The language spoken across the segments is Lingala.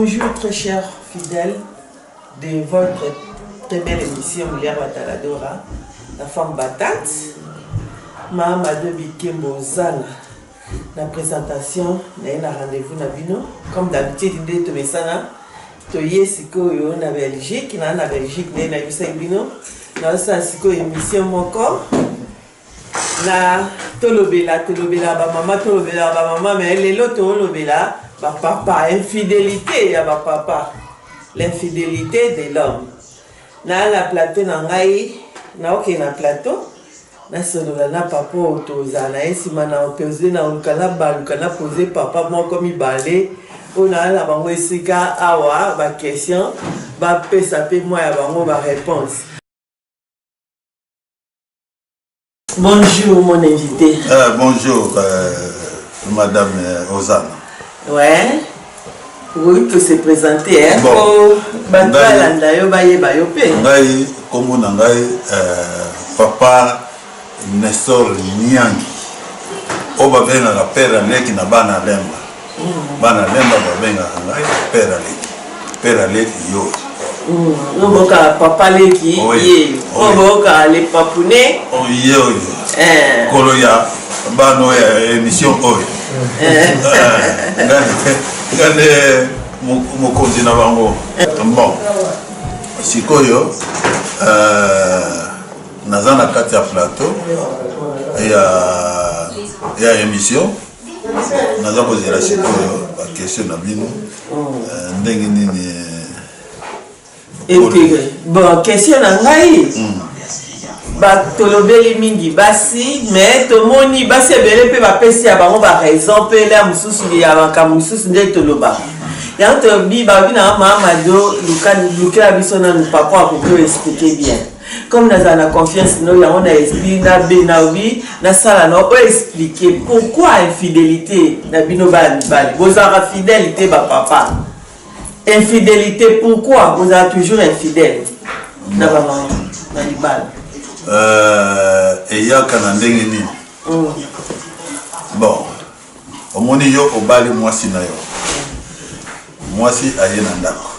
Bonjour très chers fidèles de votre très belle émission Molière Bataladora, la femme battante, Mahamadou Bikembo Zana. Na présentation na ye na rendez-vous na bino comme d'habitude nde tomesana toye sikoyo na Belgique na na Belgique nde nayebisaki bino nazosala sikoyo émission moko na tolobela tolobela bamama tolobela bamama me lelo tolobela bapapa infidélité ya bapapa l'infidélité de l'homme na na plateau na ngai naokende na plateau nasolola na papa oyo tozala na ye nsima na opose na oluka nabaluka na pose papa moko mibale oyo naa na bango esika awa baquestion bapesa mpe mwa ya bango baréponse. Bonjour mon invité. Bonjour, madame Ozana. Ouais. Oui, to se présenter hein. Bon. Bato balanda yo bayeba yo mpe. Ngai kombo na ngai papa Nestor Nyangi. Oyo babengaka père Aleki na bana Lemba. Bana Lemba babengaka ngai père Aleki. Père Aleki yo. Oyo boyoka papa leki ye. Oyo boyoka le papune. Ye oyo. Kolo ya bana oyo ya émission oyo. Nga nde mokonzi na bango. Bon, sikoyo naza na kati ya plateau ya émission, naza kozela sikoyo baquestion na bino ndenge nini. Ete bon, question na ngai, tolobeli mingi basi, mais tomoni basi ebele mpe bapesi ya bango baraison mpe lea mosusu ya makambo mosusu nde toloba yango. Tobi babi na Mahamado, lukela biso nanu papa akoki oexpliquer bien. Comme nazala na confiance no yango na esprit na be naobi nasala na oexpliquer pourquoi infidélité na bino bana mibali. Bozalaka fidèle te, bapapa. Infidélité, pourquoi bozala toujours infidèle na bamama na libala? Eyaka na ndenge nini? Bon, omoni, yo obali mwasi na yo, mwasi aye na ndako.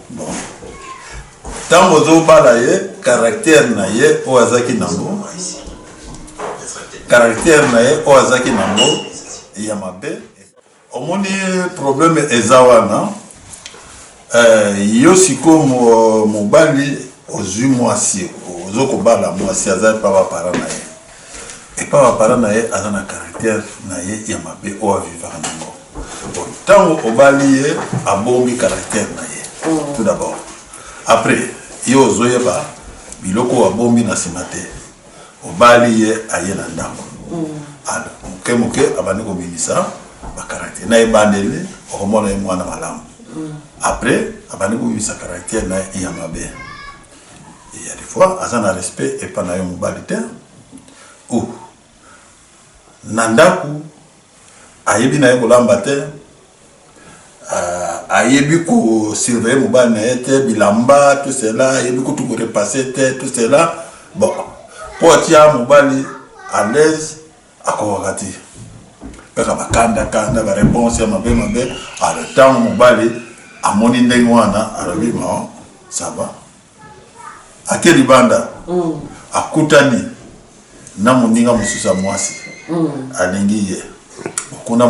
Bon, ntango ozobala ye, caractère na ye oyo azalaki nango, caractère na ye oyo azalaki nango ya mabe, omoni problème eza wana. Yo sikoyo mobali ozwi mwasi, ozokobala mwasi, aza epa baparent na ye. Epa baparent na ye aza na caractère na ye ya mabe oyo avivaka nango. Ntango obali ye, abombi caractère na ye tout d'abord. Après, yo ozoyeba biloko oyo abombi na nsima te. Obali ye, aye na ndako, moke moke abandi kobimisa bacaractère na ebandeli. Okomona ye mwana malamu, après abandi kobimisa caractère na ye ya mabe. Ya des fois aza na respect epa na yo mobali te, ou na ndako ayebi na ye kolamba te, ayebi kosurveiller mobali na ye te, bilamba, tout cela, ayebi kutu korepasser te, tout cela. Bon, mpo atia mobali à l'aise, akokaka te, kaka bakandakanda, baréponse ya mabe mabe. Alors ntango mobali amoni ndenge wana, alobi: "Bon, ça va." Ake libanda, akutani na moninga mosusu ya mwasi, alingi ye. Kuna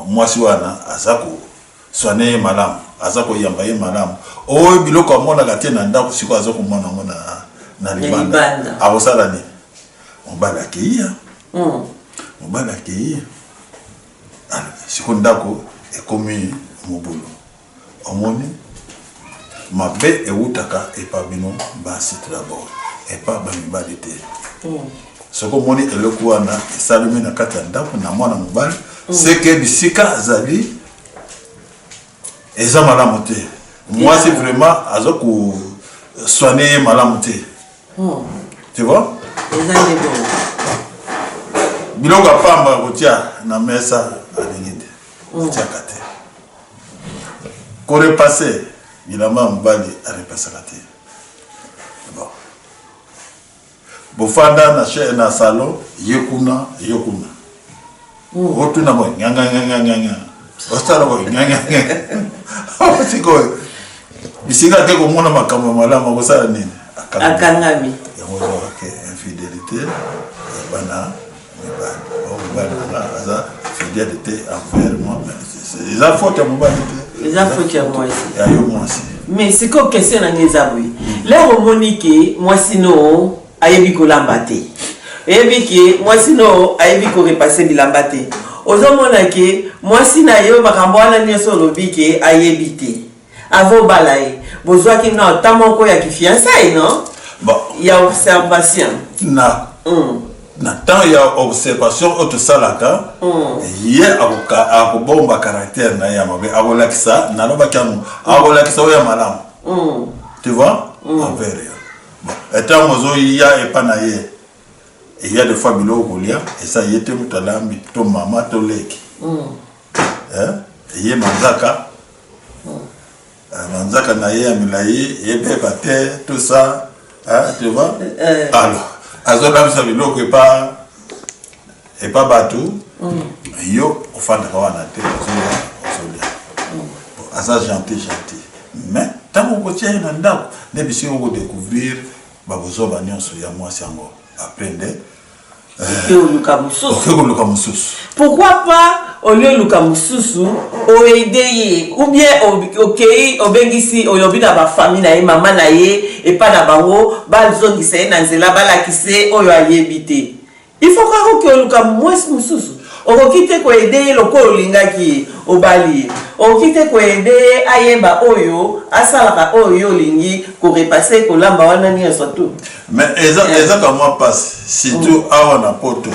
mwasi wana aza kosoigner ye malamu, aza koyamba ye malamu. Oyo biloko amonaka te na ndako, sikoyo aza komona yango na libanda. Akosala nini? Mobali akei ya mobali akei. Sikoyo ndako ekomi mobulu. Omoni, mabe ewutaka epa bino basi tout d'abord, epa bamibali te. Soki omoni eloko wana esalemi na kati ya ndako na mwana mobali, seke bisika azali eza malamu te. Mwasi vraiment aza kosoigner ye malamu te, tu vois? Eza nde bongo. Biloko ya pamba ya kotia na mesa, alingi te, atiaka te. Korepasser bilamba ya mobali, arepasaka te. Bon, bofanda na salon, ye kuna, ye kuna, otuna boye nganganganganganga. Osala boye sikoyo bisika ake komona makambo ya malamu akosala nini? Akangami. Yango ezalaka ke infidélité ya bana mibali. Mobali nanga aza fidèle te envers moi, eza faute ya mobali te. Eza faute ya mwasi. Ya yo mwasi. Mais sikoyo question na ngai eza boye: lere omoni ke mwasi no ayebi kolamba te, oyebi ke mwasi no ayebi korepasser bilamba te, ozomona ke mwasi na yo makambo wana nyonso olobi ke ayebi te, avant obala ye bozwaki na ta moko ya kifiançailles, non? Bon. Ya observation. Na temps ya observation oyo tosalaka, ye akobomba caractère na ye ya mabe, akolakisa, nalobaki yango, akolakisa oyo ya malamu, tu vois, envers yo. Bon, ntango ozoya epa na ye, eya des fois biloko kolia eza ye te moto alambi, to mama to leki. Ye manzaka, manzaka na ye ya milai yebeba te, tout ça, tu vois. Alors azolambisa biloko epa bato, yo ofandaka wana te, ozoya, ozolia. Aza gentil gentil, mais ntango okotia ye na ndako nde bisika okodécouvrir babozoba nyonso ya mwasi yango. Après nde oke oluka mosusu. Oke koluka mosusu. Pourquoi pas olie oluka mosusu, oaider ye, ou bien okei obengisi, olobi na bafamille na ye, mama na ye, epai na bango, bazongisa ye na nzela, balakisa ye oyo ayebi te? Il faut kaka oke oluka mwasi mosusu. Okoki te koaider ye lokola olingaki ye, obali ye. Okoki te koaider ye ayeba oyo asalaka, oyo yo olingi korepasser, kolamba wana nyonso tu. Mais eza ka mwa mpasi, surtout awa na Poto,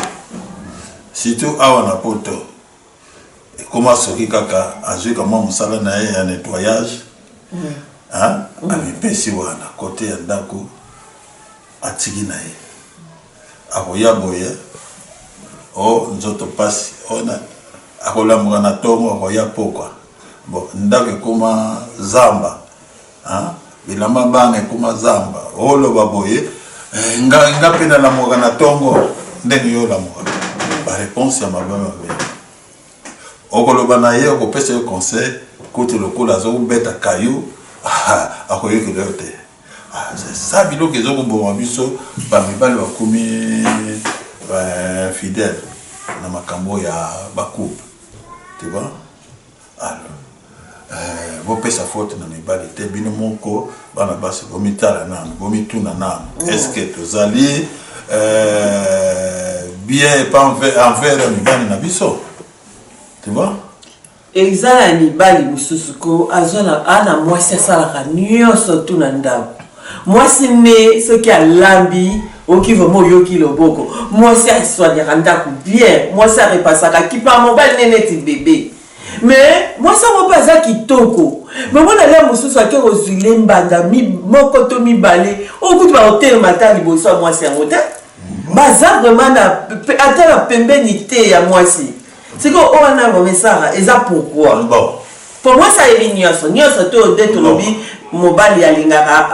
surtout awa na Poto. Ekoma soki kaka azwi ka mwa mosala na ye ya nettoyage, amipesi wana kote ya ndako, atiki na ye, akoya boye o nzoto mpasi, akolamuka na ntongo, akoya pokwa. Bon, ndako ekoma zamba, bilamba bana ekoma zamba. Oloba boye: eh, nga mpe nalamuka na ntongo ndenge yo olamukaka. Baréponse ya mabe mabe. Okoloba na ye, okopesa ye conseil, kuti lokola azokobeta kayu, akoyokela yo te. C'est ça biloko ezokoboma biso. Bamibali bakomi fidèle na makambo ya bacouple, tu vois. Alors bopesa faute na mibali te. Bino moko bana basi, bomitala nanu, bomituna nanu: est ce que tozali bien epa envers mibali na biso? Tu vois. Eza na mibali mosusu ko azwa na ana mwasi asalaka nyonso tu na ndako. Mwasi ne soki alambi, oki vraiment oyoki loboko. Mwasi asoignaka ndako bien, mwasi arepasaka kipa mobali ne neti bebe. Mais mwasi yango mpe aza kitoko, mais mona lia mosusu ake kozwile mbanda moko to mibale oyo kutu bakotelema ata liboso ya mwasi yango te, baza vraiment na ata na pembeni te ya mwasi. Sikoyo oyo wana vraiment esala eza pourquoi? Bon. Po mwasi ayebi nyonso nyonso to nde tolobi mobali alingaka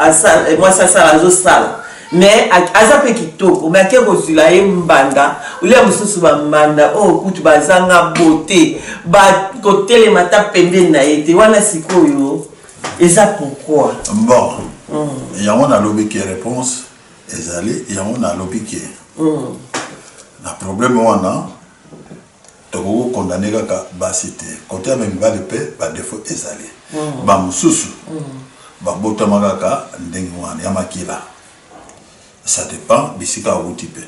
mwasi asala, azosala, mais aza mpe kitoko, mais ake kozwila ye mbanda olia mosusu, bambanda oyo kutu bazanga beauté, bakotelema ata pembeni na ye te. Wana sikoyo eza pourquoi? Bon, yango nalobi ke réponse ezali, yango nalobi ke na problème wana tokoki kokondane kaka basi te. Kote ya mibali mpe badéfaut ezali. Bamosusu babotama kaka ndenge wana ya makila. Ça dépend bisika awuti mpe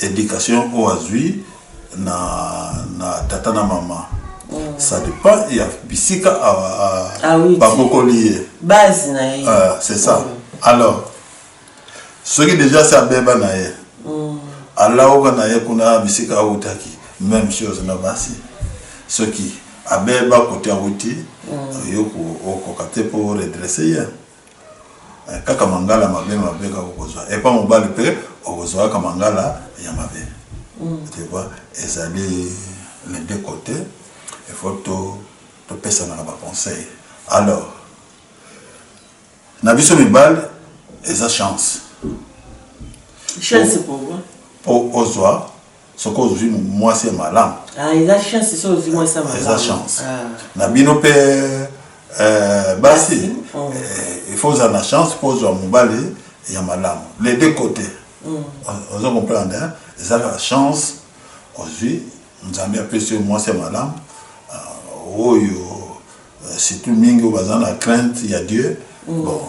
éducation oyo azwi na tata na mama. Ça dépend ya bisika Awuti. Babokoli ye. Base na ye. C'est ça. Alors soki déjà se abeba na ye, alawuka na ye kuna bisika awutaki. Même chose na basi, soki abeba kote awuti, yo okoka te mpo redresser ye. Kaka mangala mabe mabe kaka okozwa epa mobali, mpe okozwa kaka mangala ya mabe, tu vois. Ezali les deux côtés, il faut to topesanaka baconseil. Alors na biso mibali eza chance. Chance pourquoi? Mpo ozwa Soki ozwi mwasi ya malamu. Ah, eza chance soki ozwi mwasi ya malamu. Eza chance. Ah. Na bino mpe euh, basi oh. euh, il faut ozala na chance mpo ozwa mobali ya malamu. Les deux côtés. Mm. Ozo comprendre hein? Eza kaka chance ozwi Nzambe apesi yo mwasi ya malamu euh, oyo surtout mingi oyo baza na crainte ya Dieu. Mm. Bon,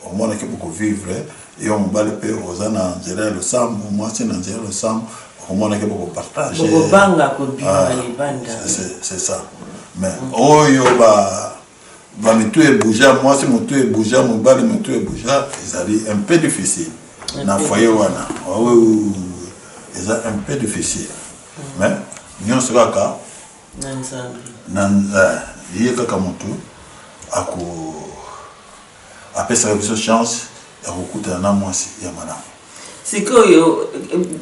omonaki bokovivre yo mobali mpe oza na nzela ya losambo, mwasi na nzela ya losambo, okomonaki bokopartage, bokobanga kobima ah, libanda. C'est ça. Mais oyo ba ba mitu ebouja, mwasi motu ebouja, mobali motu ebouja, ezali un peu difficile na foyer wana. Oh, eza un peu difficile, mais nyonso kaka na Nzambe, na ye kaka motu ako apesaka biso chance ya kokutana na mwasi ya malamu. Sikoyo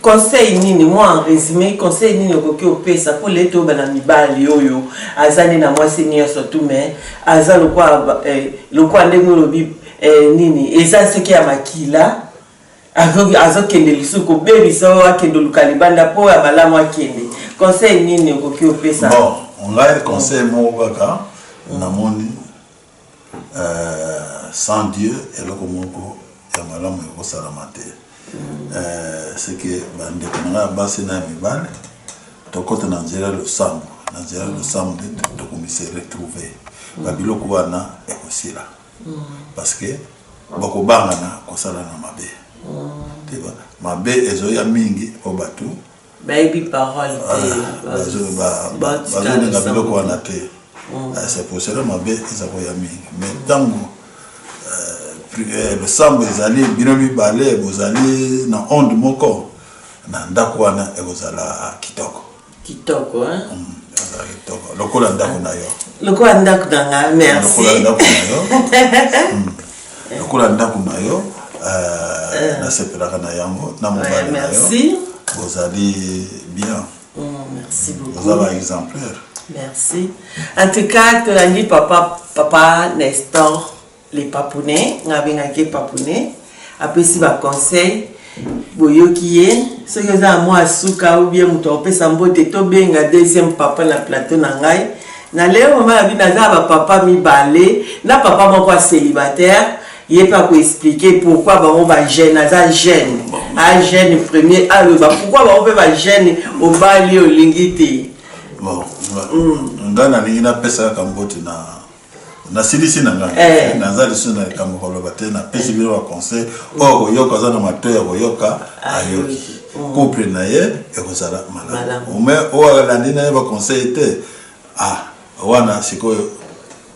conseil nini, mwa en résumé, conseil nini okoki opesa mpo lelo toyoba na mibali oyo aza nde na mwasi nyonso tu, mais aza lokwa eh, lokwa ndenge olobi eh, nini eza soki ya makila azokende lisusu kobebisa oyo akende oluka libanda mpo ya malamu akende, conseil nini okoki opesa? Bon, ngai conseil moko kaka namoni, sans Dieu eloko moko ya malamu ekosalama te. C'est que bandeko na ngai ya basi na ya mibali, tokota na nzela ya losambo, na nzela ya losambo nde tokomi se retrouver, babiloko wana ekosila, parce que bakobangana kosala na mabe te. Mabe ezoya mingi po bato bayebi parole te. Bazolinga biloko wana te. C'est pour cela mabe eza koya mingi. Mais ntango losambo ezali, bino mibale bozali na onde moko na ndako wana, ekozala kitoko. Kitoko, hein? Ezala kitoko lokola ndako na yo. Lokola ndako na nga, merci. Lokola ndako na yo, lokola ndako na yo, nasepelaka na yango na mobali na yo, bozali bien. Merci beaucoup. Boza ba exemplaire. Merci. En tout cas, tolandi papa Nestor le Papounet, nga abengaki Papounet, apesi baconseil, boyoki ye. Soki oza na mwa suka ou bien moto akopesa mbote, tobenga deuxième papa na plateau na ngai na lelo. Mama na bino aza na bapapa mibale na papa moko ya célibataire. Ye mpe akoexpliquer pourquoi bango bajeune, aza jeune, a jeune premier, aloba pourquoi bango mpe bajeune obali olingi te. Bon, ngai nalingi napesa kaka mbote na nasilisi na ngai, naza lisusu na likambo koloba te. Napesi bino baconseil, oyo koyoka aza na matoi ya koyoka ayoki, couple na ye ekozala malamu. Mais oyo alandi na ye baconseil te, ah, wana sikoyo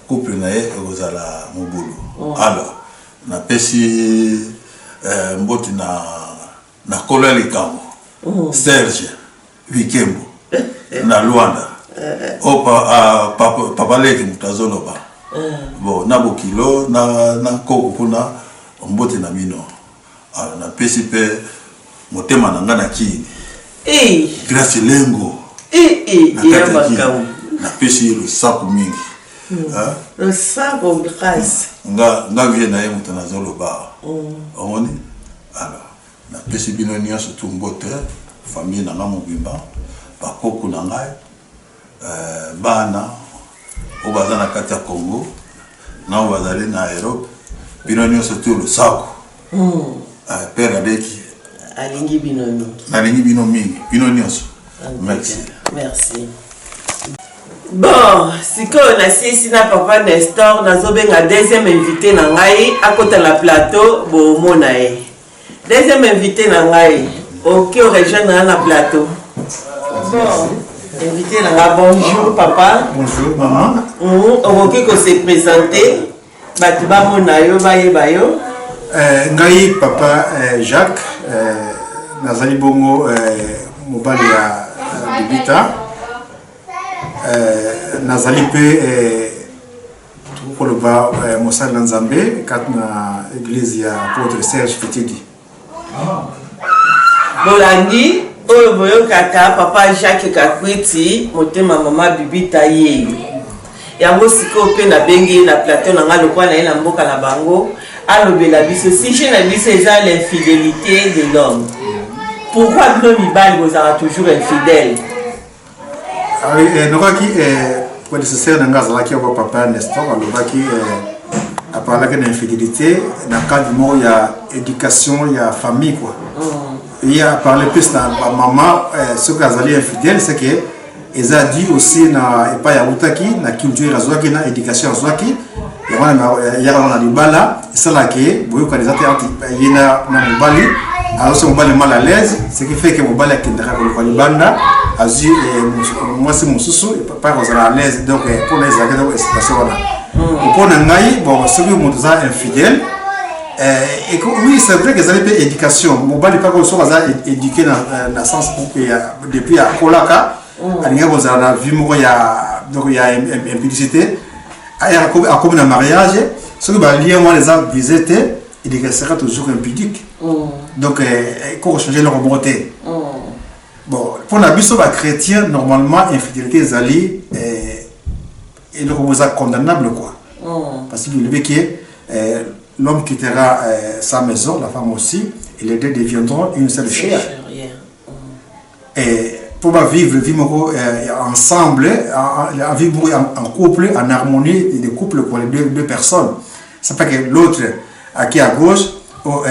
couple na ye ekozala mobulu. Alors napesi mbote na kolo ya likambo, Serge Wikembo na Lwanda, oyo papa leki moto azoloba. Bon, na bokilo na koko kuna, mbote na bino. Alors napesi mpe motema na ngai na Kini, Grâce Lengo na kati ya Kini, napesi ye losako mingi. Losako, Grâce. Nga vie na ye moto nazoloba, omoni. Alors napesi bino nyonso tu mbote, famille na nga mobimba, bakoko na ngai, bana oyo baza na kati ya Congo na oyo bazali na Europe, bino nyonso tu losako. Père aleki. Alingi bino mingi. Nalingi bino mingi, bino nyonso. Merci. Merci. Bon, sikoyo nasilisi na papa Nestor, nazobenga deuxième invité na ngai akota na plateau, bomona ye. Deuxième invité na ngai, oki orejoindre nga na plateau. Bon, invité na nga, bonjour papa. Bonjour maman. Okoki kose présenter, bato bamona yo, bayeba yo. Ngai papa Jacques, nazali bongo mobali ya Bibita, nazali mpe koloba mosali na Nzambe kati na église ya apôtre Serge Fitidi. Bolandi oyo boyokaka papa Jacques Kakwiti, motema mama Bibita yeyo. Yango sikoyo mpe nabengi ye na plateau na ngai lokola na ye na mboka na bango, alobela biso. Sujet na biso eza l'infidélité de l'homme. Pourquoi bino mibali bozalaka toujours infidèle? Ah oui, eh, nokaki eh, prédécesseur na ngai azalaki yango papa Nestor alobaki eh, aparlaki na infidélité na cadre moko ya éducation ya famille quoi. Ye aparle plus na bamama eh, soki azali infidèle, c'est que eza dû aussi na epai awutaki, na culture azwaki, na éducation azwaki. Yango wana yaka na libala esalaka ye boyokani eza te entre ye na mobali, azosa mobali mal à l'aise, ce qui fait que mobali akendaka koluka libanda, azwi mwasi mosusu epai kozala à l'aise. Donc mpona ezalaki donc explication wana mpo na ngai. Bon, soki moto aza infidèle, oui, c'est vrai que ezali mpe éducation. Mobali mpaka soki aza éduqué na sens pour que depuis akolaka alingaki kozala na vie moko ya donc ya impudicité, akomi na mariage, soki balien wana eza brisé te, il restera toujours impudique. Donc ekoko changer eloko moko te. Bon, mpona biso bachrétien, normalement infidélité ezali eloko moko eza condamnable quoi, parce que lobi ke l'homme quittera sa maison, la femme aussi, et les deux deviendront une seule chair. Et pour vivre vie moko ensemble, en vivre en couple, en harmonie de couple pour les deux personnes, c'est pas que l'autre qui est à gauche ou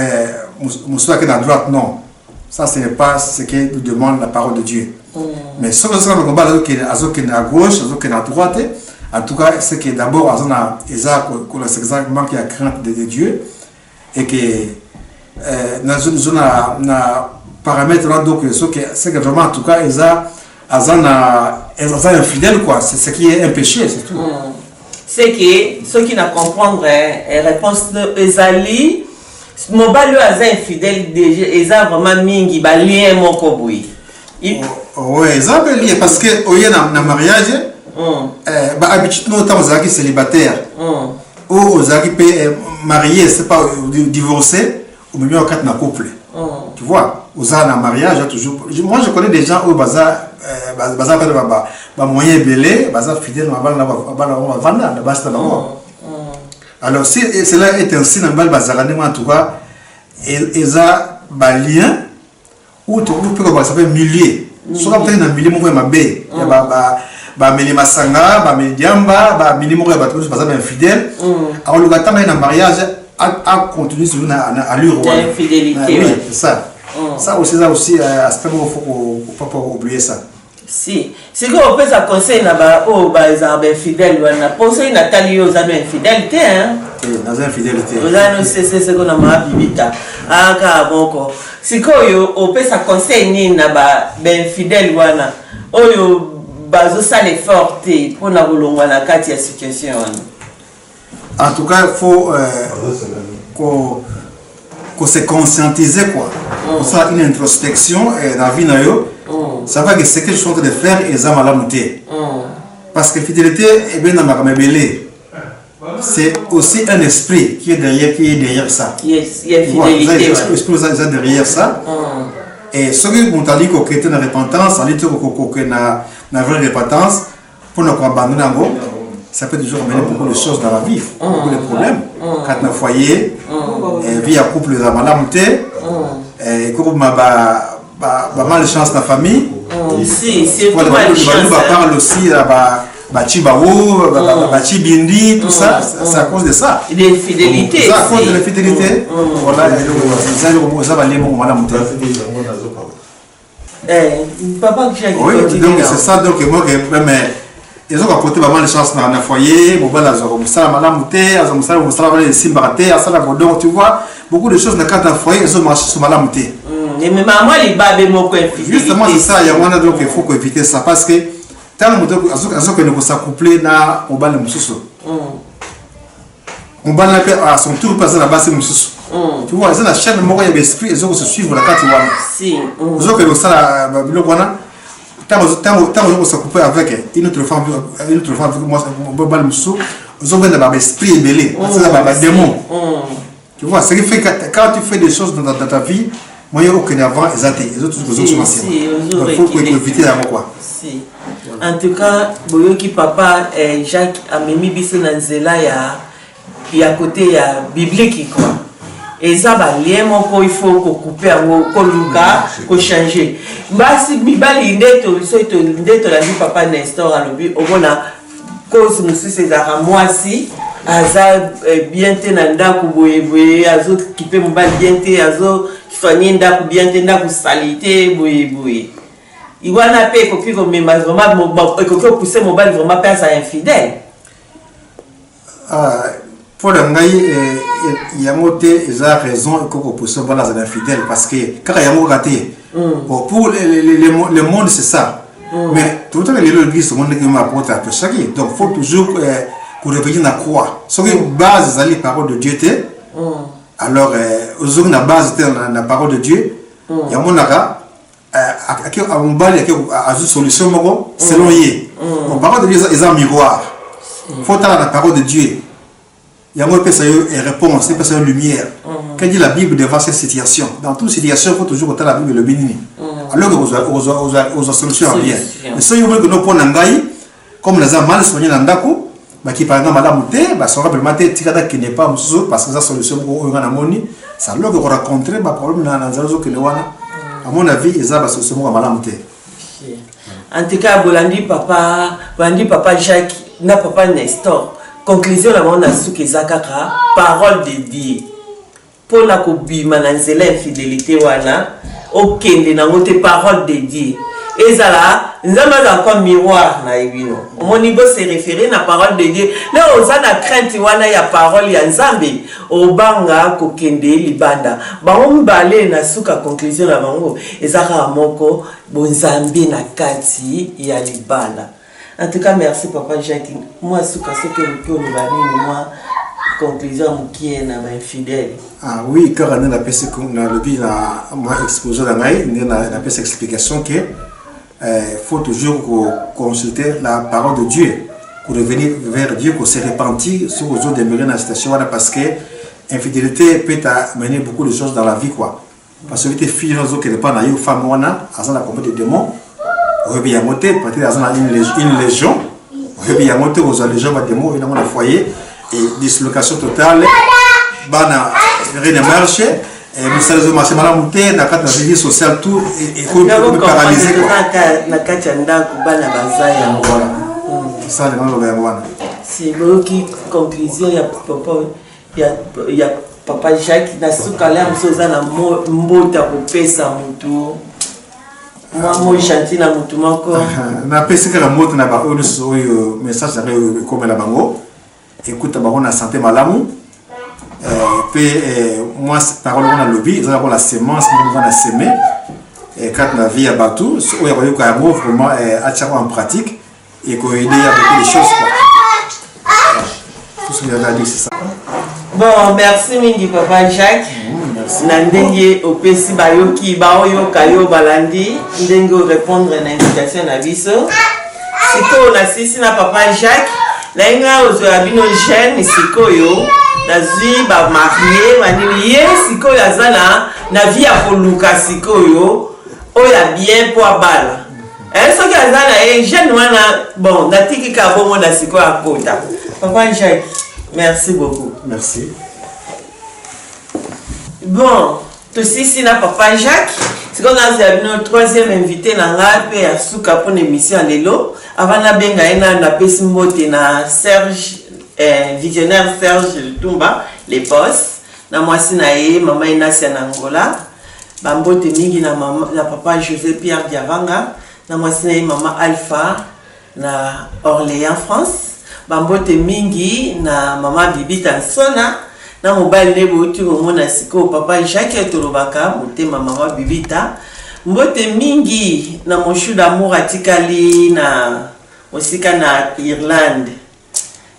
mosusu qui est à droite. Non, ça, ce n'est pas ce que nous demande la parole de Dieu. Mais soki ozosala mobali azokende à gauche, azokende à droite, en tout cas c'est que d'abord aza na eza kolakisa eza manque ya crainte de Dieu et que nazo na paramètre là. Donc soki c'est que vraiment, en tout cas, eza aza na aza infidèle quoi, c'est ce qui est un péché, c'est tout. C'est que soki na comprendre réponse, ezali mobali oyo aza infidèle déjà eza vraiment mingi balien moko boye. Ouais, eza mpe lié parce que oye na mariage, bahabitude no ntango ozalaki célibataire oyo ozalaki mpe marié, c'est pas divorcé, omemi yo kati na couple. Tu vois, oza na mariage toujours. Moi, je connais des gens oyo baza mpe bamoyen ebele, baza fidèle na bana bango, bavanda na basi na bango. Alors si cela est ainsi na mibali bazalaka ndenge, en tout cas eza balien ou tokoki mpe kobakisa mpe milieu. Soki akutaki na milieu moko ya mabe ya bameli masanga, bameli diamba, bamili moko ya bato nyonso baza bainfidèle, akoluka ntango ye na mariage acontinue toujours na allure wana. Infidélité. Oui, c'est ça. Ça aussi, ça aussi aspect moko, faut pas oublier ça. Si sikoyo opesa conseil na baoyo bazala bainfidèle wana, conseil natali yo, oza no infidèle te, hein? Naza infidèle te. Oza no seseseko na maa bibita aka moko. Sikoyo opesa conseil nini na bainfidèle wana oyo bazosala effort te mpona kolongwa na kati ya situation wana? En tout cas, il faut qu'on se conscientiser quoi, kosala une introspection na vie na yo. Ça va que ce que je suis en train de faire eza malamu te, parce que fidélité ebenda makambo ebele. C'est aussi un esprit qui est derrière ça. Yes, il y a fidélité. Esprit eza derrière ça. Et soki moto alingi kokende na repentance, alingi te kokende na vraie repentance mpona koabandonner yango, ça peut toujours amener beaucoup de choses dans la vie, beaucoup de problèmes kati na foyer, vie ya couple eza malamu te, ekokobima ba malchance na famille. Si, surtout malchance. Baparle aussi ya bachibawo, bachibindi, tout ça, c'est à cause de ça. L'infidélité. C'est à cause de l'infidélité. Voilà, eza eloko eza balie moko malamu te. Papa. Oui, donc c'est ça. Donc moi, même ezoka ba malchance na foyer, mobali azwaka mosala malamu te, azwa mosala, mosala wana esimbaka te, asala bodongo, tu vois, beaucoup de choses na kati ya foyer ezomarche so malamu te. Emema mwa libabe moko. Justement, c'est ça. Yango wana, donc il faut koéviter ça, parce que ntango moto azokende kos'accoupler na mobali mosusu, mobali na mpe à son tour mpe aza na basi mosusu, tu vois, eza na chaîne moko ya baesprit ezoko se suivre na kati wana. Ozokende kosala biloko wana, ntango ozo kos'accoupler avec une autre femme, une autre femme, mobali mosusu, ozobenda baesprit ebele, eza badémon, tu vois. Ce qui fait que quand tu fais des choses dans ta vie, moyen okende avant eza te, ezo toujours kozonga nsima. Donc faut koéviter yango quoi. Si, en tout cas boyoki papa Jacques amemi biso na nzela ya côté ya biblique quoi. Eza ba lien moko il faut ko couper yango, koluka ko changer. Basi mibali nde to soki to nde tolandi papa Nestor alobi omona cause mosusu ezalaka mwasi aza eh, bien te na ndako boye boye, azokipe mobali bien te, azo soigne ndako bien te, ndako salite boye boye. Wana mpe ekoki komema vraiment, ekoki kopousse mobali vraiment mpe azala infidèle. Ah, mpo na ngai eh, eh, yango te eza raison ekoki kopousse mobali azala infidèle parce que kaka yango kaka te. Bon, pour le monde c'est ça, mais totala lelo église tomoni ndenge ma apôtre apesaki. Donc faut toujours eh, korevenir na croix. Soki base ezali parole de Dieu te, alors ozongi na base te na parole de Dieu, yamonaka mobali ake azwi solution moko selon ye. Bon, parole de Dieu eza miroir, faut tala na parole de Dieu, yango epesa yo réponse, epesa yo lumière. Que dit la Bible devant cette situation? Dans toute situation, faut toujours kotala Bible elobi nini, alors que ozwa solution ya bien. Mais soki omoni kono mpo na ngai, comme naza mal soigné na ndako, bakipaka nga malamu te, basoka vraiment te, tika nakende pa mosusu parce que eza solution moko oyo nga namoni, ça alors que korencontre baproblème na nzela ozokende wana, à mon avis eza basolution moko ya malamu te. En tout cas, bolandi papa, bolandi papa Jacques na papa Nestor, conclusion na bango na suka eza kaka parole de Dieu mpona kobima na nzela infidélité wana, okende nango te. Parole de Dieu ezala, Nzambe azala comme miroir na ye. Bino omoni, bose référer na parole de Dieu. Leo oza na crainte wana ya parole ya Nzambe, obanga kokende libanda. Bango mibale na suka, conclusion na bango eza kaka moko: bonzambe na kati ya libala. En tout cas, merci papa Jacques. Mwa suka, soki oluki oloba nini, mwa conclusion ya mokie na bainfidèle. Ah oui, kaka nde napesi, nalobi na mwa exposé na ngai, nde napesi explication que faut toujours consulter la parole de Dieu pour revenir vers Dieu, pour se repentir sur aux autres, demeurer dans la situation wana, parce que infidélité peut amener beaucoup de choses dans la vie, quoi. Parce que te fille ozokende mpa na yo, femme wana aza na combien de démons, oyebi yango te. Peut-être aza na une légion, oyebi yango te. Kozwa légion badémon oyo nango na foyer et dislocation totale, bana rien ne marche, mosala ezomarche malamu te na kati na vie sociale, tout ekomi paralysé, quoi. Na kati ya ndako bana baza yango. Voilà, ça linga loba yango wana. Si boyoki conclusion ya papa, ya papa Jacques na suka lia mosu, oza na mbote ya kopesa motu, mwa mot gentil na motu moko. Napesi kaka mbote na baoyo nyonso oyo message na ngai ekomela bango, ekuta bango na santé malamu. Mpe mwa parole wana nalobi eza lokola semence moko na seme kati na vie ya bato oyo akoyoka yango, vraiment atiako en pratique, ekoaider ya beaucoup de choses, quoi. Tout ce que j'avais à dire, c'est ça. Bon, merci mingi papa Jacques. Merci. Na ndenge opesi bayoki, baoyoka yo, balandi ndenge orépondre na invitation na biso. Sikoyo nasisi na papa Jacques, naye ngai ozwela bino jeune. Sikoyo nazwi bamarie banini, ye sikoyo aza na vie ya koluka sikoyo oyo ya bien mpo abala. Soki aza na ye jeune wana, bon, natiki ka bongo na sikoyo akota. Papa Jacques, merci beaucoup. Merci. Bon, tosisi na papa Jacques. Sikoyo nazela bino troisième invité na ngai mpe ya suka mpona émission ya lelo. Avant nabenga ye, nano napesi mbote na Serge, visionnaire Serge Lutumba le boss, na mwasi na ye mama Enasia na Angola. Bambote mingi na, mama, na papa José Pierre Diavanga na mwasi na ye mama Alpha na Orléans, France. Bambote mingi na mama Bibita Nsona na mobali nde bouti komona sikoyo, papa Jacques tolobaka motema mama Bibita. Mbote mingi na Moshu d'amour atikali na mosika na Irlande.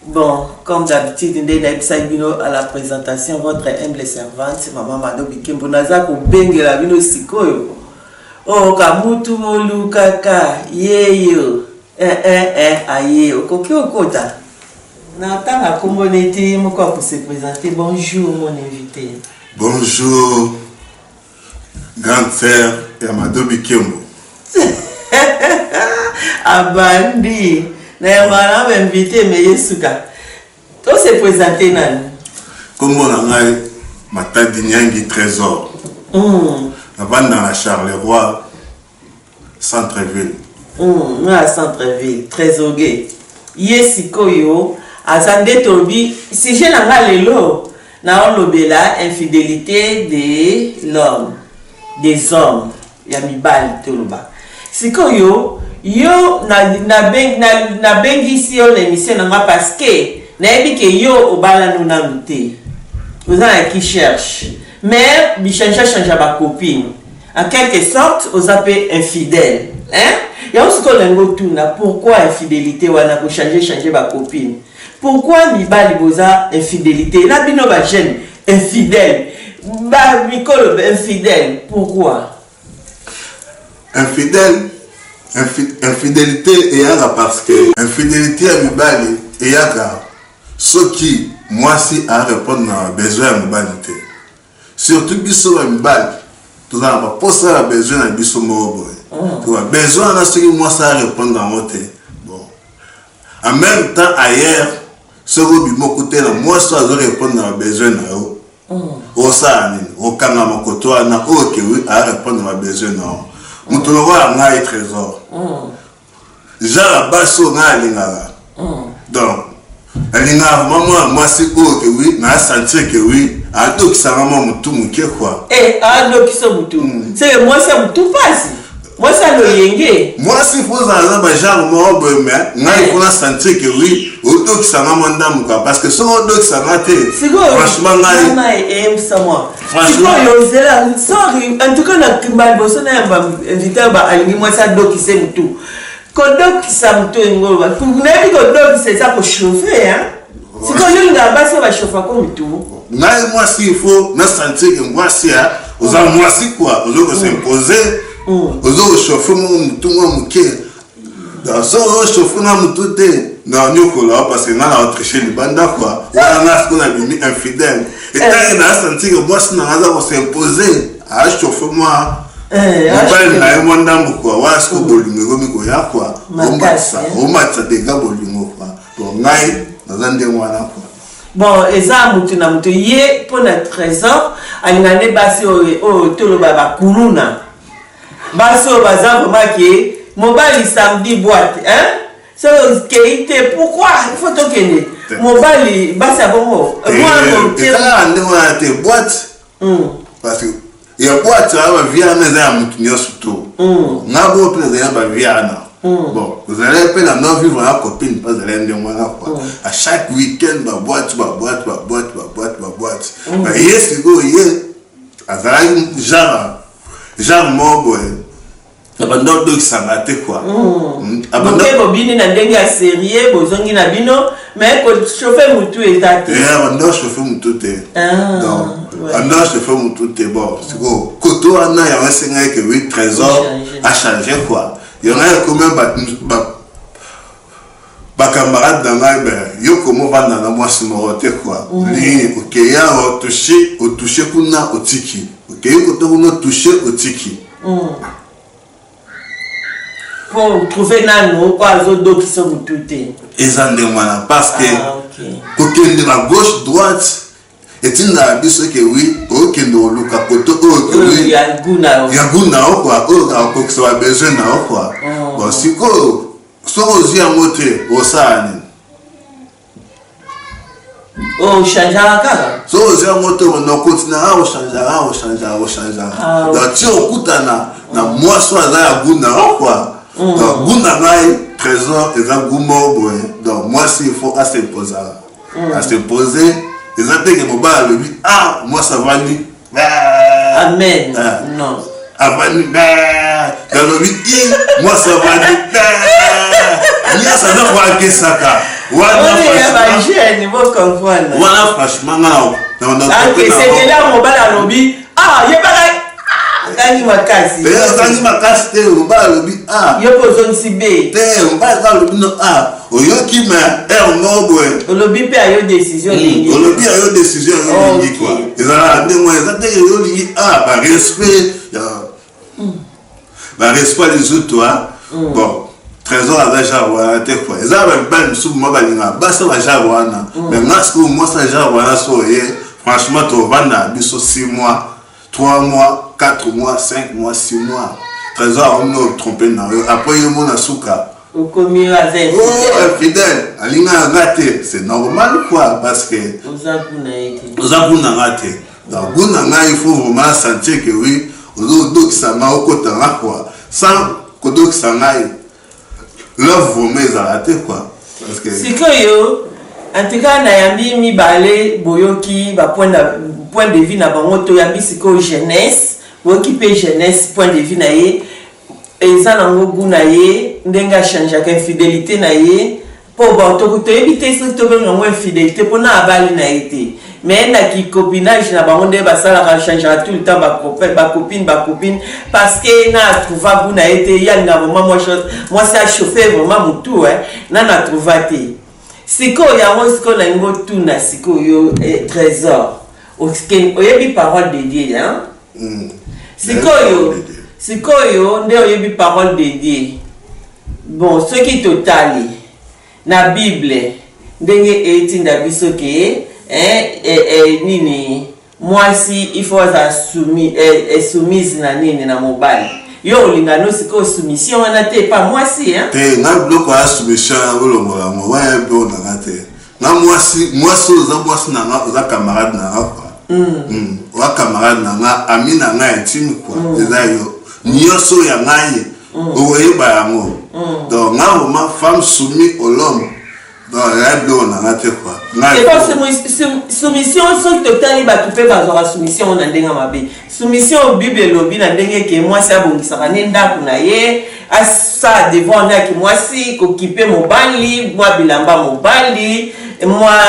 Bon, comme d'habitude, nde nayebisaki bino à la présentation, votre humble servante mama Mado Bikembo naza kobengela bino sikoyo. Oyoka mutu molukaka yeyo eh, eh, eh, aye okoki okota na ntanga nkombo neti moko akose présenter. Bonjour mon invité. Bonjour, grande sœur ya Mado Bikembo. Abandi na yambaka na bainvité, me ye suka tose présenter nani? Nkombo na ngai Matadi Nyangi Trésor. Navanda na Charleroi, centre-ville. Na centre-ville, Trésor. Ye sikoyo aza nde tolobi sujet na nga lelo, naolobela infidélité de l'homme, des hommes, ya mibali. Toloba sikoyo, yo nabengisi yo na émission na nga parce que nayebi ke yo obalanu nanu te, oza na qui cherche, mais bichange change ya bacopine, en quelque sorte oza mpe infidèle, hein? Yango sikoyo nalingi otuna: pourquoi infidélité wana, kochange change bacopine? Pourquoi mibali boza infidélité na bino, bajeune infidèle, bamikolo infidèle? Pourquoi? Infidèle, infidélité eyaka parce que infidélité ya mibali eyaka soki mwasi arépondre na besoin ya mobali te. Surtout biso bamibali, toza na baposa ya besoin na biso moko boye. To babesoin wana, soki mwasi arépondre yango te, bon, en même temps ailleurs, soki obima okutela mwasi oyo azorépondre na babesoin na yo, osala nini? Okanga mokoto wana oyo okewi arépondre na babesoin na yo. Moto lokola ngai Trésor, genre basi oyo ngai alingaka, donc alingaka vraiment mwana mwasi oyo ke oui, nasentir ke oui, adokisanga mwa motu moke kua. Eh, adokisa motu, seke mwasi ya motu mpasi, mwasi ya loyenge. Mwasi fo ozala na bagenre moko boye, mais ngai fo nasentir ke oui, odokisanga mwa ndambo kua, parce que soki odokisanga te, franchement ngai Eyebisa mwa sikoyo, nzela, sorry, en tout cas na liboso na yamba invité, alingi mwasi adokise motu. Kodokisa motu engoloba, nayebi kodokisa eza kochauffe. Sikoyo olingaka basi oyo bachauffako motu? Ngai mwasi, il faut nasentir ke mwasi ya oza mwasi kua, ozo kos'impose, ozo kochauffe moko motu mwa moke. Donc soki ozochauffe nga motu te, na nyokola, parce que nga na otriche libanda kua. Wana nga sikoyo nabimi infidèle etange nasentir ke mwasi na nga aza kos'impose, achauffe mwa mobali na ye mwa ndambo kua. Wana sikoyo bolingo ekomi koya kua, omatisa dega bolingo kua. Bon, ngai naza ndenge wana kua. Bon, eza motu na motu. Ye mpo na Trésor alinga nde basi oyo toloba bakuluna, basi oyo baza vraiment ke mobali samedi boîte, hein? So okei te, pourquoi? Il faut tokende mobali, basi ya bongo. Ezalaka ndenge wana te, boîte, parce que ya boîte wana, bavie wana eza ya motu nyonso. To nga bongo mpe nazali na bavie wana. Bon, ozalaki mpe na no vivre na copine mpe azalaki ndenge wana quoi, à chaque week-end baboîte, baboîte, baboîte, baboîte, baboîte. Ye sikoyo, ye azalaki genre moko boye, abanda odokisanga te kua. Boke, bobini na ndenge ya sérieux, bozongi na bino, mais kochauffe motu eza te. Abanda ochauffe motu te, donc abanda ochauffe motu te. Bon, sikoyo koto wana yango esengaki ke oui, Trésor achange quoi. Yango ekomi bacamarade na ngai: ben, yo komo ovanda na mwasi moko te kua. Lingi okei awa, otouche, otouche kuna, otiki, okei koto kuna, otouche, otiki. Mpo trouve nanu oyo azodokisa motu te. Eza ndenge wana, parce que kokende na gauche droite etindaka biso ke oui, okende koluka koto oyo ke oui, ya goût na yo. Ya goût na yo kua, oyo akokisa babesoin na yo kua. Bon, sikoyo soki ozwi yango te, osala nini? Ochangeaka kaka. Soki ozwi yango te, okotinaka, ochangeaka, ochangeaka, ochangeaka, donc ti okutana na mwasi oyo aza ya goût na yo kua. Donc goût na ngai Trésor eza goût moko boye. Donc mwasi il faut as'imposaka, as'impose. Eza te ke mobali alobi: ah, mwasi avandi. Amen, non. Avandi, nalobi i mwasi avandi, nyonso aza koakesaka. Wana bocomprendre. Wana franchement nga akesekela mobali alobi: ah, yebaka ngangi makasi. Okangi makasi te. Mobali alobi: ah. Yo mpe ozongisi be. Te, mobali aka alobi: no, ah, oyoki, mais heure moko boye. Olobi mpe ayo décision olingi. Olobi ayo décision yo olingi kua. Ezalaka ndenge wana. Eza ndenge yo olingi, ah, barespect, barespect lisusu. Bon, Trésor aza genre wana te kua. Eza bamibali mosusu ma balingaka basi bagenre wana, mais nga sikoyo mwasi ya genre wana so oye. Franchement, tovanda biso 6 mois, 3 mois, 4 mois, 5 mois, 6 mois, Trésor akomi otrompe na yo. Après yo mona suka okomi oyo aza Oh, infidèle, alingaka nga te. C'est normal quoi, parce que oza kuna ye te. Oza kuna nga te. Donc goût na ngai, il faut vraiment sentir que oui, ozodokisa nga, okota nga quoi. Sans kodokisa ngai, love vraiment ezala te quoi, parce que Sikoyo, en tout cas, nayambi mibale, boyoki bapoint point de vue na bango. Toyambi sikoyo jeunesse, boyoki mpe jeunesse point de vue na ye. Eza nango goût na ye, ndenge achangeaka infidélité na ye, mpo bon, toyebi te soki tobenga yango infidélité, mpona abali na ye te, mais na kicopinage na bango nde basalaka, changeaka tout le temps bacopain, bacopine, bacopine, parce que na atrouva goût na ye te. Ye alinga vraiment mwasi achauffe vraiment motu, nana atrouva te. Sikoyo yango, sikoyo nalingi otuna sikoyo, Trésor, oyebi parole de Dieu, hein? Sikoyo, sikoyo nde oyebi parole de Dieu. Bon, soki totali na Bible ndenge etinda biso ke nini, mwasi il faut azala soumise na nini, na mobali. Yo olinga no sikoyo soumission wana te epa mwasi, hein? Te, nga biloko ya soumission ya olongola yango wana, biloko na nga te. Nga mwasi, mwasi oyo oza mwasi na nga, oza camarade na nga quoi. Oza camarade na nga, ami na nga intime quoi. Eza yo nyonso ya ngai, okoyeba yango. Donc nga vraiment, femme soumis au l'homme, donc eya biloko na nga te quoi. Soumission, soki totali, bato mpe bazwaka soumission na ndenge mabe. Soumission, Bible elobi na ndenge ke mwasi abongisaka ne ndako na ye, asala devoir ndaki mwasi, kokipe mobali, mwa bilamba mobali, mwa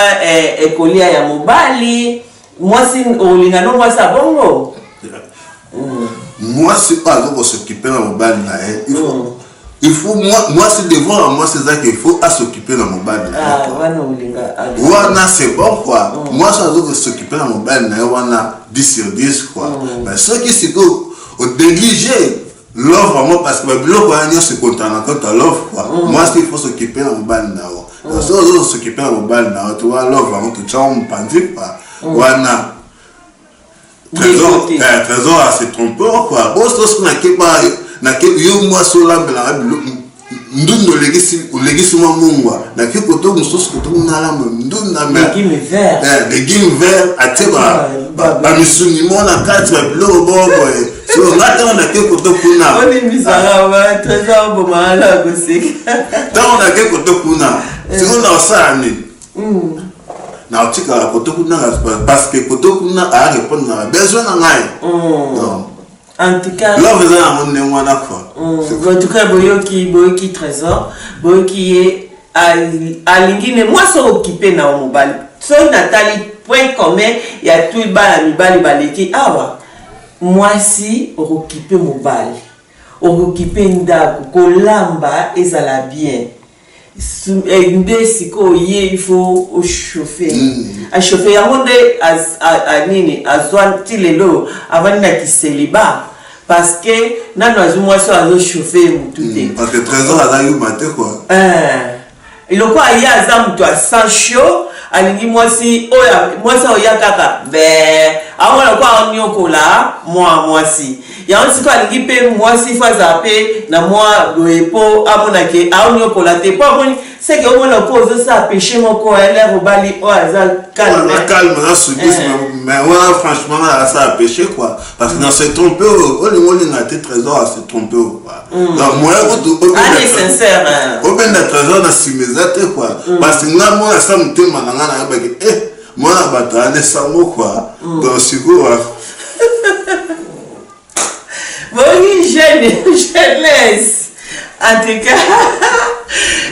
ekolia ya mobali. Mwasi olinga no mwasi abongo? Mwasi oyo aza kos'occuper na mobali na ye, il faut mwasi, devoir ya mwasi ezaki il faut as'occuper na mobali na ye. Wana c'est bon quoi. Mwasi aza kos'occuper na mobali na ye, wana 10 sur 10 quoi. Mais soki sikoyo onéglige love vraiment, parce que babiloko wana nyonso ekontana na kota love quoi. Mwasi il faut s'occuper na mobali na yo. Soki ozo s'occuper na mobali na yo to wana, love yango totyango mopanzi quoi. Wana Trésor ase trompe quoi. Boso soki nakeba yo, mwasi olambelaka ndunda, olekisi mwa mungwa, nake koto mosusu, koto nalamba ndunda, légume vert, atie bamisuni mo na kati, babiloko bongo boye. So nga ntango nake koto kuna, ntango nake koto kuna, sikoyo na osala nini? Na otikala koto kuna, parce que koto kuna aya répondre na besoin na ngai. Donc En tout cas, love eza yango ndenge wana quoi. En tout cas, boyoki, boyoki Trésor, boyoki ye alingi ne mwasi okipe na yo mobali. Soki natali point commun ya tu bana mibali baleki awa, mwasi okokipe mobali, okokipe ndako, kolamba ezala bien. Nde sikoyo ye il faut ochauffe, achauffe yango nde nini azwa ti lelo avandi na kiseliba, parce que nano azwi mwasi oyo azochauffe motu te. Parce que Trésor aza yuma te quoi. Lokola ye aza moto asan chaud, alingi mwasi oyo, mwasi oyo ya kaka be aomona lokola aniokola mwa mwasi yango. Sikoyo alingi mpe mwasi faut azala mpe na mwa boye, mpo amonake aoniokola te, mpo amoni seke omona mpo ozosala péché moko elere obali oyo aza calme. Calme, aza soumise, mais wana franchement asala péché quoi, parce que na se trompe oyo olingi olinga te, Trésor ase trompe oyo quoi. Donc moyen kutu obenda Trésor na nsima eza te quoi, parce que nga mona asa motema na nga nayebaki e mwana bato ane sango quoi. Donc sikoyo Boyi jeune jeunesse, en tout cas,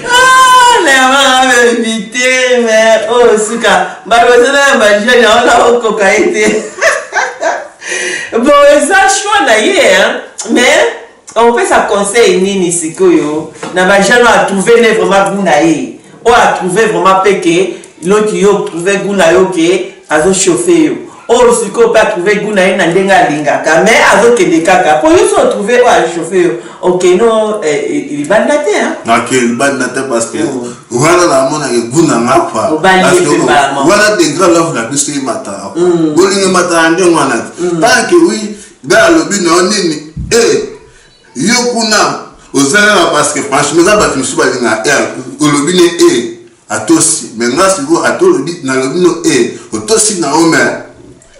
ah, nayamaka invité, mais oyo suka bato bazana ya bajeune yango na okoka ye te. Bon, eza choix na ye, mais opesa conseil nini sikoyo na bajeune oyo atrouve ne vraiment goût na ye, oyo atrouve vraiment mpe ke loti yo trouve goût na yo, ke azochauffe yo? Oyo sikoyo mpe atrouve goût na ye na ndenge alingaka, mais azokende kaka po yo so otrouve oyo achauffe yo, okeno libanda te, hein? Nake libanda te, parce que wana namonaka goût na nga quoi. Obali Parce ye que mpe mbala moko. Wana degré love na biso emataka quoi. Bolingo emataka ndenge wana te. Tant que oui, ngai alobi na yo nini, e yo kuna oza kaka, parce que franchement eza bato mosusu balingaka e olobi ne e atosi. Mais nga sikoyo, ata olobi, nalobi no e otosi na yo, mais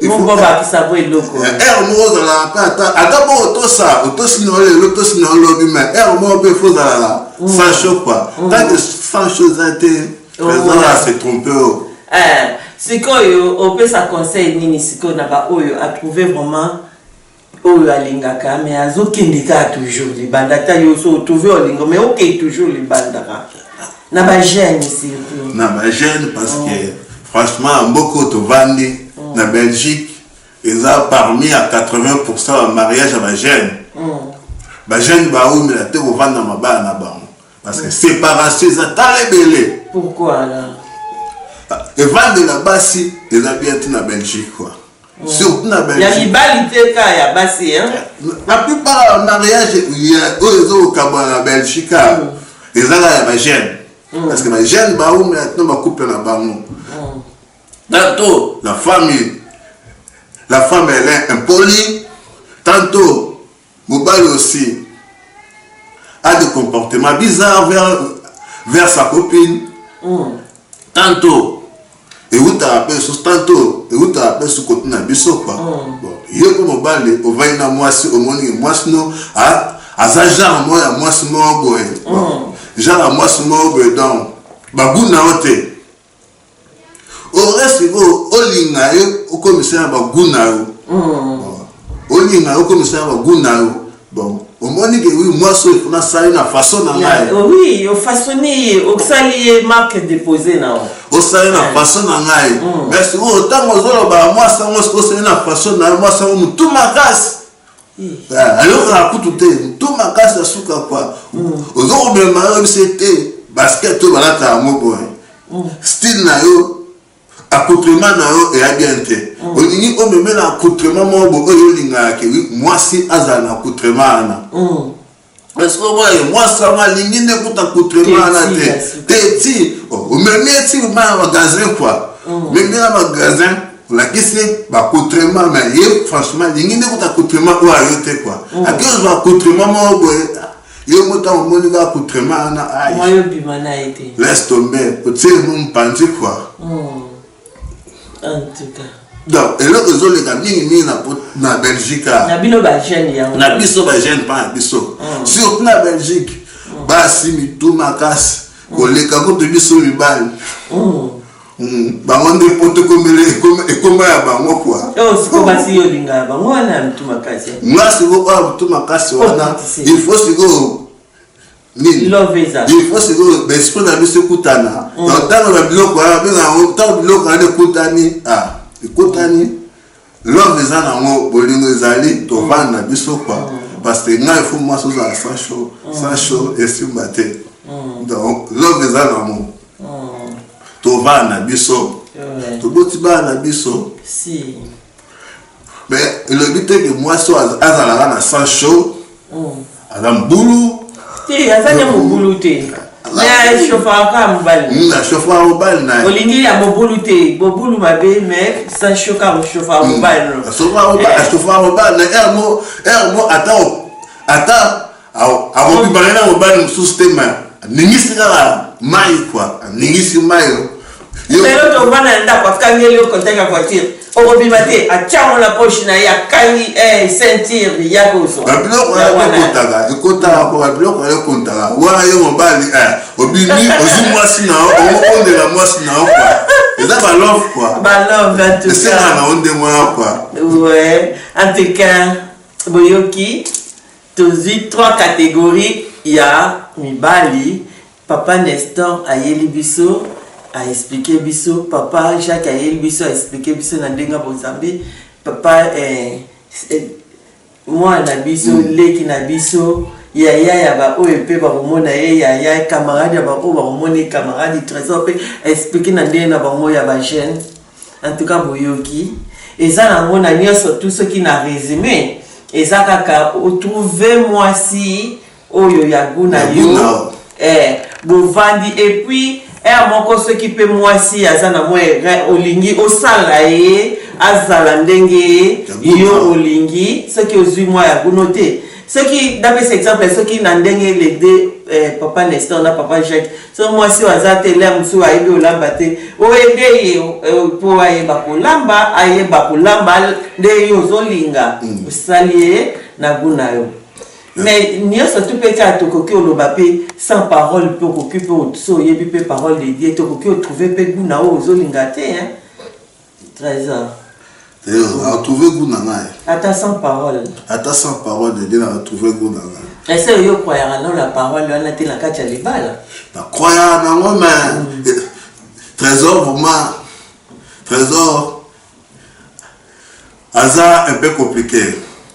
il faut- Moko bakisa po eloko. Heure moko ozalaka mpe, ata mpo otosa, otosi na yo lelo, otosi na yo lobi, mais heure moko mpe faut ozalaka sang chaud quoi. Tant que sang chaud eza te, président se trompe o. Sikoyo opesa conseil nini sikoyo na baoyo atrouve vraiment oyo alingaka, mais azokende kaka toujours libanda? Ata yo so otrouve olingo, mais okei toujours libanda kaka, na bajeune surtout. Na bajeune, parce que franchement mboka oyo tovandi na Belgique eza parmi ya 80 ya mariage ya bajeune. Bajeune baumela te kovanda mabala na bango, parce que séparation eza tala ebele. Pourquoi là? Evandela basi eza bien te na Belgique quoi, surtout na Ya Belgique. mibali te, ka ya basi, hein? La plupart ya mariage oyo ezokokabwana na Belgique eza kaka ya bajeune, parce que bajeune baumela tino bacouple na bango. Tantôt la femme elle est impolie, tantôt mobali aussi a des comportements bizarres vers sa copine. Tantôt eutaka mpe susu, tantôt eutaka mpe su kote na biso quoi. Bon, ye mpo mobali ovandi na mwasi, omoni mwasi no aza genre moko ya mwasi moko boye. Bon, genre ya mwasi moko boye, donc bagoût na yo te. Ore sikoyo olinga ye, okomisa na bagoût na yo. Bon, olinga ye, okomisa na bagoût na yo. Bon, omoni ke oui, mwasi oyo efuna asali na façon na ngai. Oui, ofaçonne ye, osali ye marque déposée na yo. Osali na façon na ngai, mais sikoyo ntango ozoloba mwasi yango sikoyo osali na façon na yo, mwasi yango motu makasi. Ayokaka kutu te, motu makasi asuka kwa ozokomema yo, oyebisi te basket oyo balata yango boye, style na yo, accoutrement na yo eya bien te. Olingi omeme na accoutrement moko boye oyo olingaka ke oui, mwasi azala na accoutrement wana. Parce que oyo mwasi yango alingi nde kuta accoutrement wana te. Te ti omemi ye ti ma na magasin quoi, omemi na magasin, olakisi baaccoutrement, mais ye franchement alingi nde kuta accoutrement oyo ayo te quoi. Ake ozwa accoutrement moko boye, yo mo ntango omoni kaka accoutrement wana, ai. Moyo obima na ye te. Laisse tomber, otie mo mopanzi quoi. En tout cas. Donc eloko ezoleka mingimingi na Belgique awa. Na bino bajeune yango. Na biso bajeune, mpa na biso surtout na Belgique, basi mitu makasi koleka kutu biso mibali. Bango nde poto ekoma ya bango quoi. Oyo sikoyo basi yo olingaka bango wana ya mitu makasi. Nga sikoyo oyo mitu makasi wana, il faut sikoyo nini? Love eza. Il faut sikoyo baesprit na biso ekutana. Donc ntango na biloko wana benga yango, ntango biloko wana ekutani, ah, ekutani, love eza nango, bolingo ezali, tovanda na biso quoi. Parce que ngai, il faut mwasi ozala sang chaud. Sang chaud esimba te. Donc love eza nango, tovanda na biso, toboti bana na biso. Si. Mais elobi te ke mwasi oyo azalaka na sang chaud aza mbulu. Te, aza nde mobulu te, mais achauffaka kaka mobali. Achauffaka mobali na ye. Olingi ya mobulu te, mobulu mabe, mais sang chaud kaka ochauffaka mobali no. Achauffaka mobali na heure mo ata akobimaka na mobali mosusu te, mais aningisi kaka mai quoi, aningisi mai. Lelo tovanda na ndako, akangeli yo contact ya voiture, okobima te, atiango na poche na ye, akangi ceinture ya kozwa. Babiloko wana ekotaka, ekotaka po babiloko wana ekontaka wana. Yo mobali obimi, ozwi mwasi na yo, okokondela mwasi na yo quoi. Eza balove quoi. Balove en tout cas. Esengaka na yo ndenge wana quoi. Ouais, en tout cas boyoki, tozwi trois catégories ya mibali. Papa Nestor ayeli biso, aexplique biso. Papa Jacques ayeli biso, aexplique biso na ndenge ya bonzambe. Papa mwana na biso, leki na biso, yaya ya baoyo mpe bakomona ye yaya, camarade ya baoyo bakomona ye camarade, Trésor mpe explique na ndenge na bango ya bajeune. En tout cas boyoki. Eza nango na nyonso tu, soki na résumé, eza kaka otrouve mwasi oyo ya goût na yo, bovandi. Et puis heure moko, soki mpe mwasi aza na mwa erreur, olingi osala ye azala ndenge yo olingi, soki ozwi mwa ya goût na yo te, soki napesa exemple, soki na ndenge les deux, papa Nestor na papa Jacques, so mwasi oyo aza te, lere mosusu ayebi olamba te, oaider ye mpo ayeba kolamba, ayeba kolamba nde yo ozolinga, osali ye na goût na yo. Mais nyonso tu mpe kaka tokoki oloba mpe sans parole mpe, okoki mpe, so oyebi mpe parole de Dieu, tokoki otrouve mpe goût na oyo ozolinga te, hein? Trésor. Atrouve goût na ngai. Ata sans parole. Ata sans parole de Dieu, na atrouve goût na ngai. Ese oyo croyaka no la parole wana te na kati ya libala? Nacroyaka nango, mais Trésor, vraiment, Trésor aza un peu compliqué.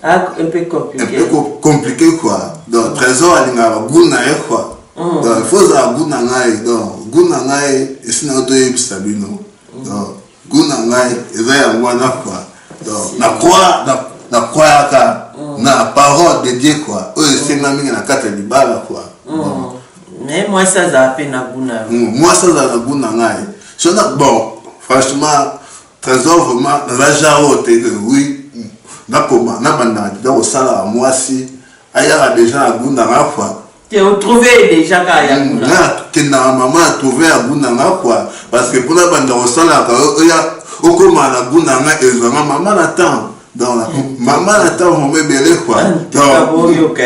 Ah, un peu compliqué. Un peu compliqué quoi. Donc Trésor alingaka goût na ye quoi. Donc il faut ozala goût na ngai. Donc goût na ngai esi na toyebisa bino. Donc goût na ngai eza yango wana quoi. Donc nacroyaka na parole de Dieu quoi, oyo esenga mingi na kati ya libala quoi. Mais mwasi azala mpe na goût na yo. Mwasi azala na goût na ngai. So na bon, franchement, Trésor, vraiment, naza genre oyo te. Oui, nakoma nabandaka deja kosala mwasi ayaka deja na goût na nga quoi. Te, otrouve déjà kaka ya goût na. Nakendaka mama na trouve ya goût na nga quoi, parce que mpona banda kosalaka oya okóma na goût na nga, ezwanga mama na temps. Donc mama na temps vraiment ebele quoi. Boyoka.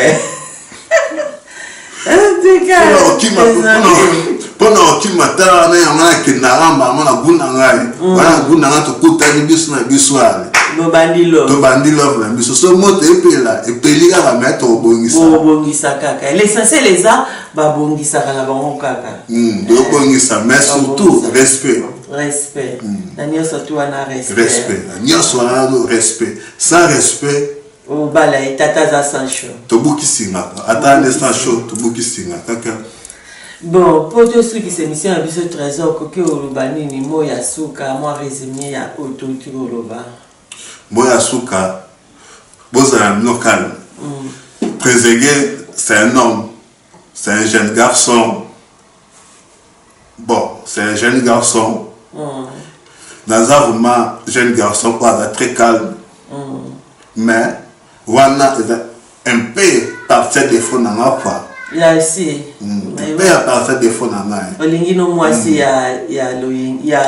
Mpona okima tala wana, yango nakendaka mama na goût na ngai wana, na goût na ngai tokutani biso na biso ale. Bobandi love. Tobandi love na biso. So moto epela, epeli kaka, me tokobongisa. Bobongisa kaka. L'essentiel eza babongisaka na bango kaka. Tokobongisa, mais surtout respect. Respect na nyonso tu wana, respect. Respect na nyonso wana, respect. Sans respect, obala ye tata aza sans chaud. Tobuki singa ata nde sans chaud, tobuki singa kaka. Bon, mpo tosukisa émission na biso, Trésor, okoki oloba nini mo ya suka, mwa résumé ya oyo touti koloba? Mot ya suka, bozala bino calme. Préségué, c'est un homme, c'est un jeune garçon. Bon, c'est un jeune garçon. Naza vraiment jeune garçon oyo aza très calme, mais wana eza un peu partie ya défaut na nga quoi. Ya si. Un peu ya partie ya défaut na ngai. Olingi no mwasi ya loyenge.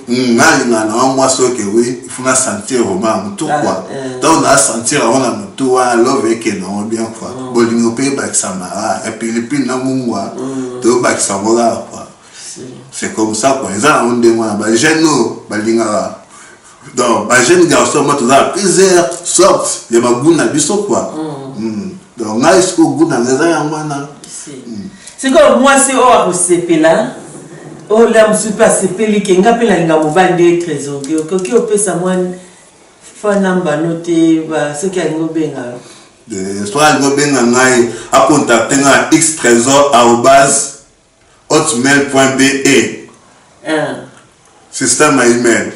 Nalinga na mwasi oke, oui, il faut na sentir vraiment ya motu quoi. Donc na sentir yango na motu wana, love ekende yango bien quoi. Bolingo mpe ebakisama ya pilipili na mungwa, toyobakisa yango kaka quoi. C'est comme ça quoi. Eza nango ndenge wana, bajeune oyo balingaka. Donc bajeune garçon mo, toza na plusieurs sortes ya bagoût na biso quoi. Donc ngai sikoyo goût na ngai eza yango wana. Sikoyo mwasi oyo akosepela, oyo lia mosusu mpe asepeli ke nga mpe nalinga mobali nde Trésor, okoki opesa mwa phone number no te, soki alingi obenga yo? Soki alingi obenga ngai, acontacte ngai na xtrésor@hotmail.be. Système ya email.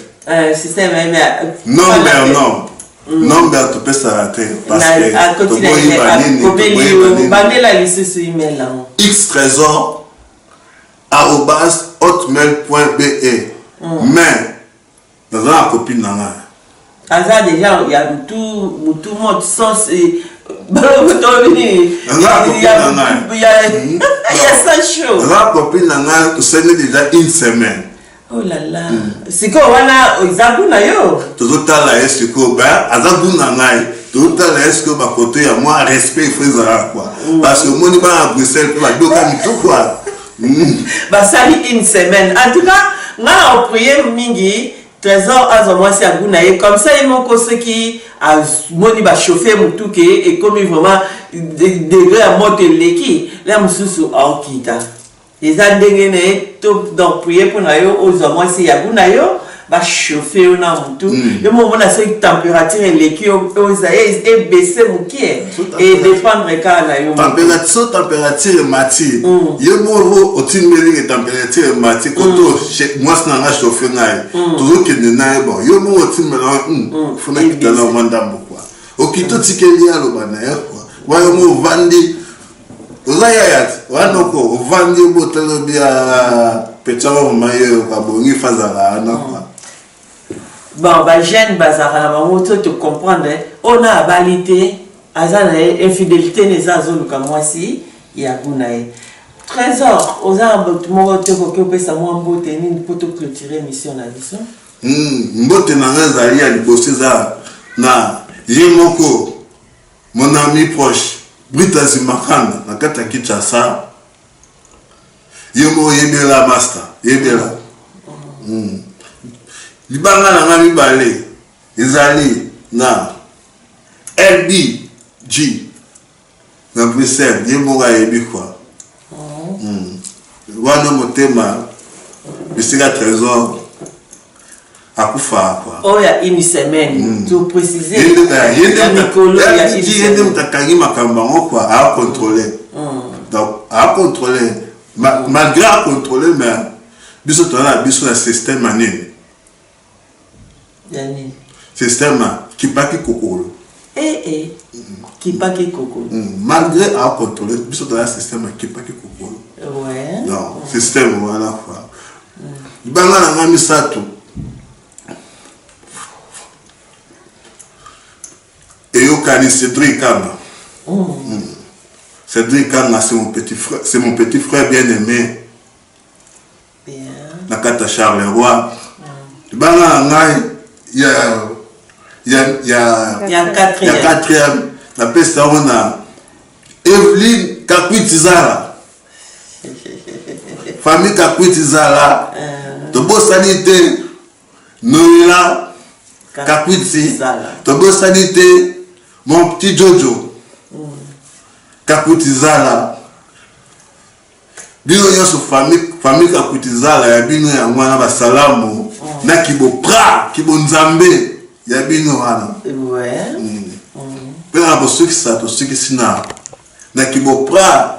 Système ya email. Nombre non, nombre topesaka te, parce que toboyiba nini, toboyiba nini. Bandela lisusu email yango. xtrésor@hotmail.be. Mais naza na copine na ngai. Aza déjà ya mutu mutu moto sens tolobi nini? Naza na copine na ngai. Ya sans chaud. Naza na copine na ngai, tosali déjà une semaine. Oh là là, sikoyo wana eza goût na yo. Tozotala ye sikoyo, ba aza goût na ngai, tozotala ye sikoyo bakoto ya mwa respect ifo ezala quoi, parce que omoni bana Bruxelles mpe badoka mitu quoi. Basali une semaine. En tout cas, nga na oprier mingi Trésor azwa mwasi ya goût na ye, comme ça ye moko soki amoni bachauffe motu ke ekomi vraiment degré ya moto eleki, la mosusu aokita, eza ndenge na ye to. Donc prier mpo na yo ozwa mwasi ya goût na yo. Bachauffe yo na motu yo moko omona soki température eleki yo oza ebaisse mokie, edépendre kaka na yo moko. So température emati, ye moko otimbeli ke température emati koto, mwasi na nga chauffe ngai, tozokende na ye. Bon, yo moko otimbela, fona kita na mwa ndambo kua, okiti, otikeli ye aloba na ye kua. Wa yo moko ovandi, oza yaya te, wana oko ovandi obotalobi ya petaka mama ye oyoka bongi fazala wana kua. Bon, bajeune bazalaka na bango to tocomprendre oyo na abali te, aza na ye infidélité na eza, azoluka mwasi ya gu na ye. Trésor, oza na motu moko te koki opesa mwa mbote nini mpo toclôture émission na biso? Mbote na ngai ezali ya liboso eza na ye moko, mon ami proche Brita Zimakanda na kati ya Kinshasa. Ye moko yebela, master yebela. Libanga na ngai mibale ezali na LBG na Bruxelles, ye moko ayebi kwa. Wana motema bisika Trésor akufaka kwa. Oyo ya une semaine, to précise. Ye nde moto akangi makambo yango kwa, acontrôle. Donc acontrôle, malgré acontrôle, mais biso toza na biso na système ya nini? Ya nini? Système kipaki kokolo. Eh, kipaki kokolo. Malgré acontrôle, biso toza na système ya kipaki kokolo. Donc système wana kwa. Libanga na ngai misato eyokani Cédric Kanga. Cédric Kanga, c'est mon petit frère, c'est mon petit frère bien aimé na kati ya Charleroi. Libanga na ngai ya ya ya quatrième, napesa yango na Eveline Kakwiti Zala, famille Kakwiti Zala. Tobosani te Noela Kakwiti, tobosani te mon petit Jojo Kakwiti Zala. Bino nyonso famille Kakwiti Zala, ya bino yango wana, basalamu na kibopra kibonzambe ya bino wana. Mpe na kosukisa, tosukisi na kibopra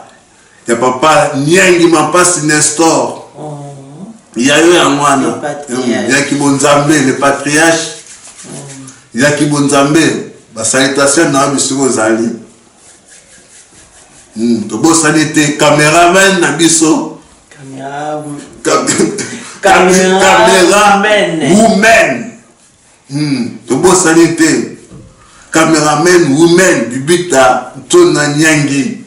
ya papa Niangi Mampasi Nestor, ya yo yango wana, ya kibonzambe, le patriarche ya kibonzambe. Basalutation na yo bisika ozali. Tobosani te cameraman na biso, camera woman. Tobosani te cameraman woman Bibita Ntona Nyangi.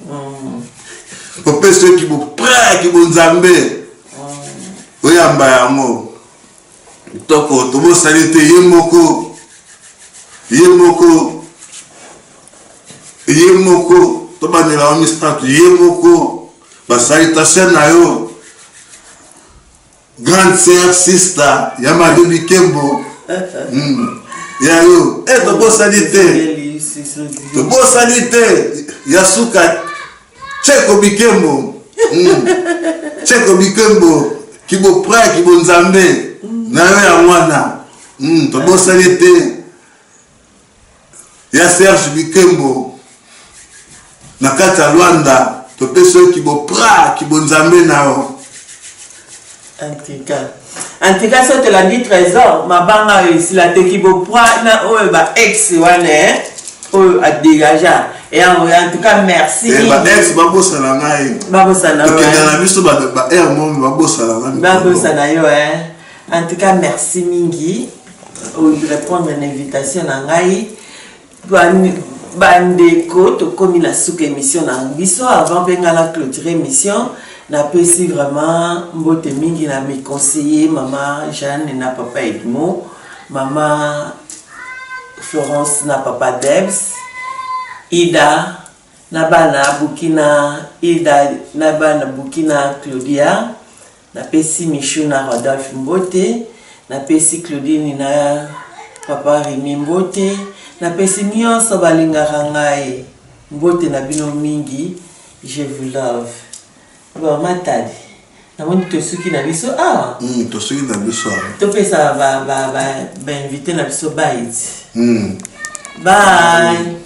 Kopesa yo kibopre kibonzambe, oyamba yango kitoko. Tobosani te ye moko, ye moko, ye moko, tobandela wa misato, ye moko. Basalutation na yo, grande sœur, sister ya Madobi Kembo, ya yo e. Tobosani te, tobosani te ya suka, Cheko Bikembo, Cheko Bikembo, kibopre kibonzambe na yo ya mwana. Tobosani te ya Serge Bikembo na kati ya Lwanda. Topesi yo kibopra kibonzambe na yo. En tout cas so tolandi Trésor, mabanga oyo esila te, kibopra na oyo ba ex wana oyo adégagea yango. En tout cas, merci. Baex babosana ngai. Babosana. Tokenda na biso ba aire momi, babosana ngai. Babosana yo. En tout cas, merci mingi répondre na invitation na ngai. Bandeko, tokomi na suka émission na biso. Avant mpe ngai na clôture émission, napesi vraiment mbote mingi na mes conseillers, mama Jeanne na papa Edmo, mama Florence na papa Debs, Ida na bana Bukina, Ida na bana Bukina, Claudia. Napesi Michu na Rodolphe mbote, napesi Claudine na papa Remi mbote, napesi nyonso balingaka ngai mbote na bino mingi. Je vous love. Bon, Matadi. Namoni tosuki na biso awa. Tosuki na biso awa. Topesa ba invité na biso bye. Bye.